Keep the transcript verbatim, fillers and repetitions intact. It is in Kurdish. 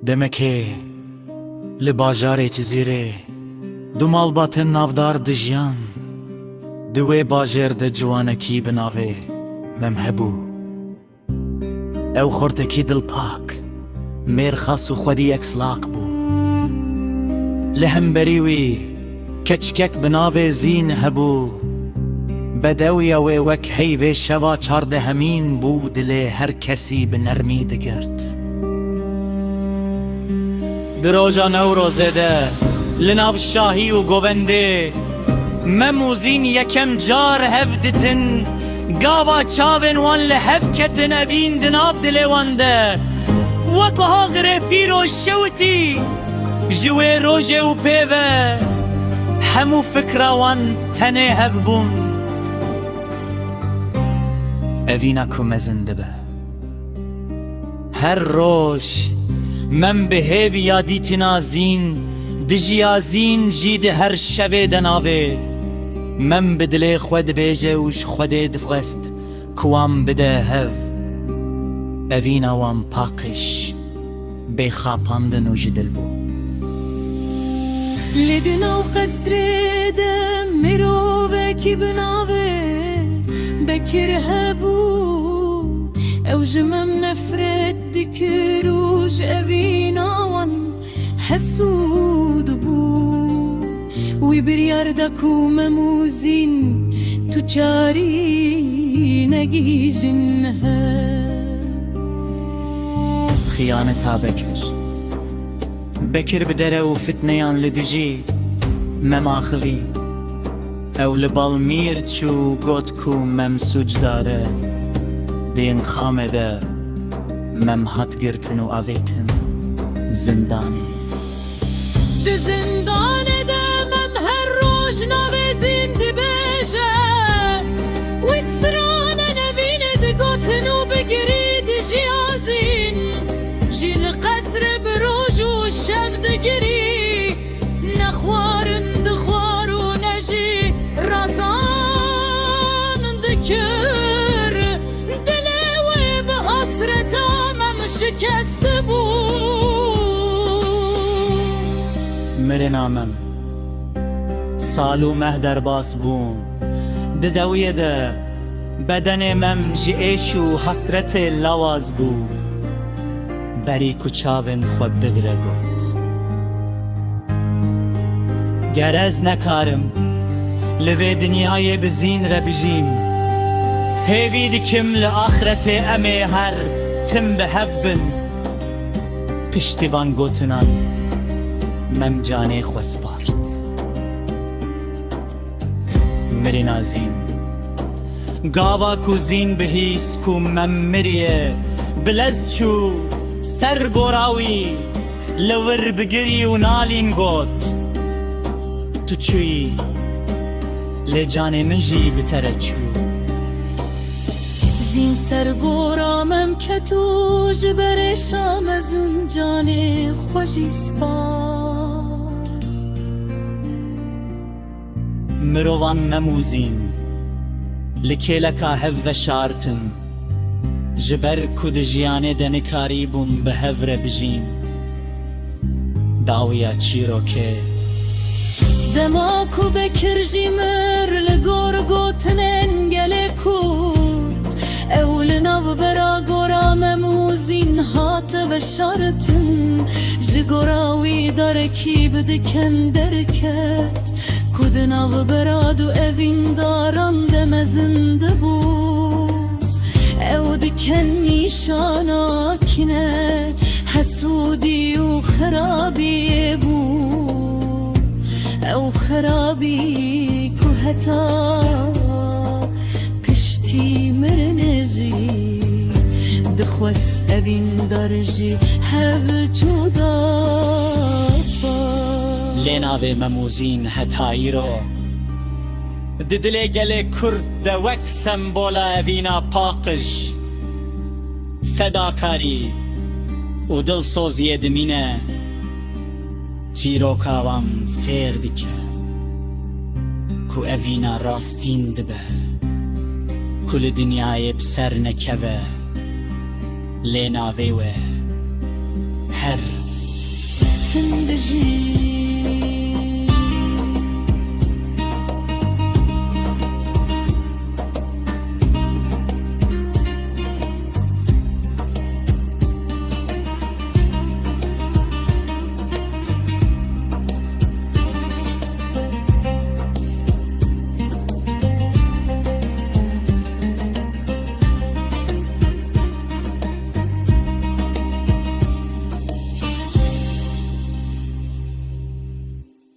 Demekê li bajarê Cizîrê du malbatên navdar dijiyan. Di wê bajêr de ciwanekî bi navê Mem hebû. Ew xortekî dilpak, mêrxas û xwedî ekslaq bû. Li hemberî wî keçikek bi navê Zîn hebû. Bedewiya wê wek heyvê şeva çardehemîn bû, dilê her kesî bi nermî digirt. Di roja Newrozê de li nav şahî û govendê Mem û Zîn yekem car hev ditin. Gava çavên wan li hev ketin, evîn di nav dilê wan de wek oxirê pîroz şewitî. Ji wê rojê û pê ve hemû fikra wan tenê hev bûn. Evîna ku mezin dibe. Her roj Mem bi hêviya dîtina Zîn dijiya, Zîn jî di her şevê de navê Mem bi dilê xwe dibêje û ji Xwedê dixwest ku wan bide hev. Evîna wan paqij, bê xapandin û ji dil bû. Lê di nav qesrê de mirovekî bi navê Bekir hebû. Ew ji Mem nefret dikir û ji evîna wan hesûd bû. Wî biryar da ku Mem û Zîn tu carî negihîjin hev. Xiyaneta Bekir. Bekir bi dere û fitneyan li dijî Mem axivî. Ew li bal mîr çû, got ku Mem sûcdar e. Di înqamê de Mem hat girtin û avêtin zindanê. Di zindanê de Mem her roj navê Zîn dibêje. Wî stranên evînê digotin û bigirî dijiya Zîn. Jî li qesrê bi roj û şev digirî. Nexwarin dixwar û ne jî razan dikir. Dilê wê bi hasreta Mem şikest bû. Mirina Mem. Sal û meh derbas bûn. Di dewiyê de bedenê Mem ji êş û hesretê lawaz bû. Berî ku çavên xwe bigire got: Ger ez nekarim li vê dinyayê bi Zîn re bijîm, hêvî dikim li axretê em ê her tim bi hev bin. Piştî van gotinan Mem canê xwe spart. Mirina Zîn. Gava ku Zîn bihîst ku Mem miriye, bi lez çû ser gora wî, li wir bigirî û nalîn got: Tu çûyî, lê canê min jî bi te re çû. Zîn ser gora Mem ket û ji ber êşa mezin canê xwe jî spar. Mirovan Mem û Zîn li kêleka hev veşartin, ji ber ku di jiyanê de nikarîbûn bi hev re bijîn. Dawiya çîrokê. Dema ku Bekir jî mir li gor gotinên gelê Kurd, ew li navbera gora Mem û Zîn hate veşartin, ji gora wî darekî bi diken derket, ku di navbera du evîndaran de mezin dibû. Ew diken nîşana kîne, hesûdî û xerabiyê bû. Ew xerabî ku heta piştî mirinê jî dixwest evîndar ji hev cuda ba. Lê navê Mem û Zîn heta îro di dilê gelê Kurd de wek sembola evîna paqij, fedakarî û dilsoziyê dimîne. Çîroka wan fêr dike ku evîna rastîn dibe, ku li dinyayê bi ser nekeve, lê navê we her Çin dijî